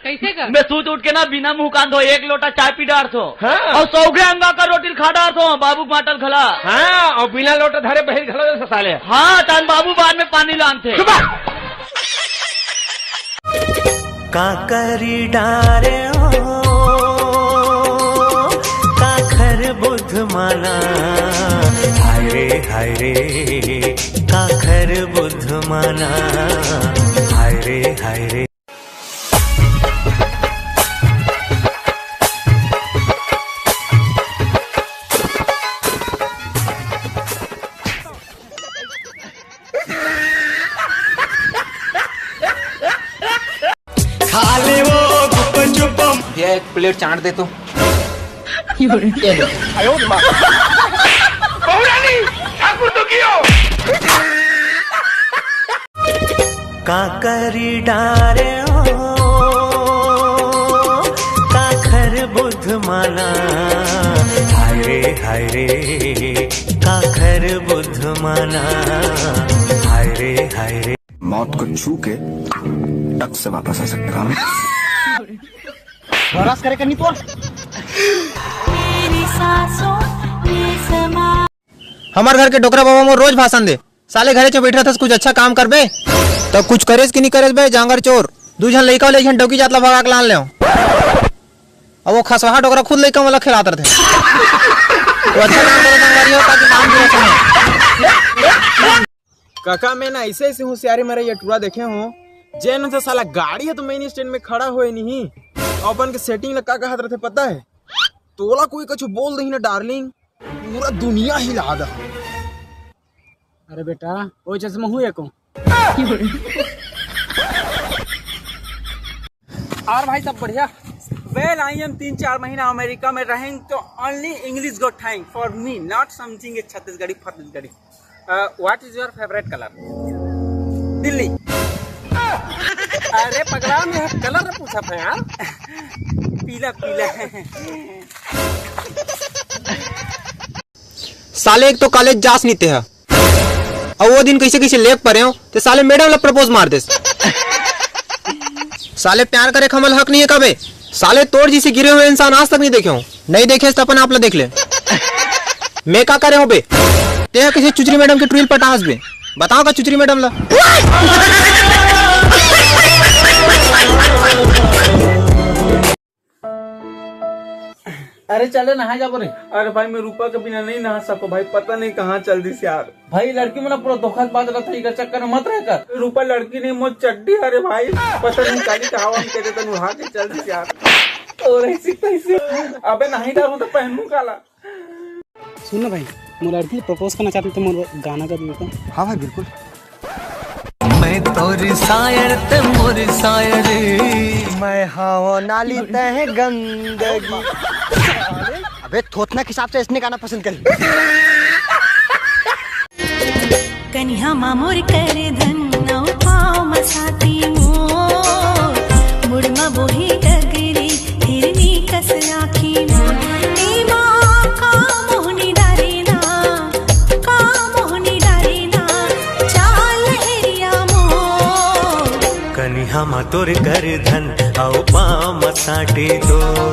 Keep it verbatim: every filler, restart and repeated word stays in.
कइसे कर? मैं सूत उठ के ना बिना मुंह कान धोए एक लोटा चाय पी डारथों। हाँ। अउ सौघे अंगा कर रोटी ल खा डारथों, बाबू के बांटल घला। हाँ, अउ बिना लोटा धरे बहिर घला देथे साले। हाँ, तहान बाबू बाद में पानी लानथे। चुप! का करी डारे हो, काखर बुध माना, हाय रे, हाय रे, काखर बुध माना, हाय रे, हाय रे। खा ले वो गुपचुप। भैया, एक प्लेट चाट दे तो। ये लो। बहुरानी, ठाकुर तो कियो। का करी डारे हो, काखर बुध माना, हाय रे, हाय रे, काखर बुध माना, हाय रे, हाय रे। मौत को छू के टक से वापस आ सकता हूँ। बरस करे करनी तो। हमर घर के डोकरा बाबा मोर रोज भाषण दे, साले घरे च बैठे रहथस, कुछ अच्छा काम करबे। त कुछ करेस कि नहीं करेस बे, जांगर चोर? दू झन लइका ले एक झन डौकी जात ला भगा के लान लेव। अब वो खसवाहा डोकरा खुद लइका मन ला खेलात रथे। तो अच्छा काम करो संगवारी हो, ताकि नाम जुड़े समय। काका, मैं ना ऐसे ऐसे होशियारी मारे ये टूरा देखे हूँ, जेन से साला गाड़ी है तो मेन स्टैंड में खड़ा होए नहीं, अपन के सेटिंग ला का कहत रथे पता है? तोला कोई कुछ बोल दही ना डार्लिंग, पूरा दुनिया हिला दा। अरे बेटा, ओ चश्मा हूँ एको। और भाई, सब बढ़िया? Well, I am तीन चार महीना अमेरिका में रहेंगे, तो only English go thank for me, not something Chhattisgarhi फत्तीसगढ़ी। Uh, what is your favorite color? Delhi. अरे पगला, मैं कलर पूछा था यार। पीला, पीला। साले, एक तो कॉलेज जास नहीं ते हा, अउ वो दिन कइसे कइसे लेग परे हो, ते साले मैडम ला प्रपोज मार देस। साले, प्यार करे के हमला हक नहीं है का बे? साले, तोर जइसे गिरे हुए इंसान आज तक नहीं देखे हो। नहीं देखे त अपन आप ला देख ले। मैं का करे हो बे? ते हा कइसे चुचरी मैडम के टुरी ल पटास बे? बताओ का चुचरी मैडम ला? अरे चले नहाए जाबो रे। अरे भाई, मैं रूपा के बिना नहीं नहा सको भाई, पता नहीं कहाँ चल दिस यार। भाई, लड़की मन पूरा धोखा बाज रहा था, इकर चक्कर में मत रह कर। रूपा लड़की नहीं, मोर चड्डी। अरे भाई, पता नहीं काली का हवा में कहते तन उड़ा के चल दिस यार। और ऐसी तैसी। अबे नहीं डालूं तो पहनूं काला। सुन ना भाई, मोर लड़की प्रपोज करना चाहते, तो मोर गाना का भी होता। हाँ भाई, बिल्कुल। मैं तोर सायर ते मोर सायर। मैं हवं नाली तह गंदगी। अबे, थोथना के हिसाब से इसने गाना पसंद करी। कनिहा मा मोर कर धन, अउ पाँव मा साटी मोर, मुड़ मा बोहे डगरी, हिरनी कस आँखी मोर। एमा का मोहनी डारे ना, का मोहनी डारे ना, चाल हेरिया मोर। कनिहा मा तोर कर धन, अउ पाँव मा साटी तोर।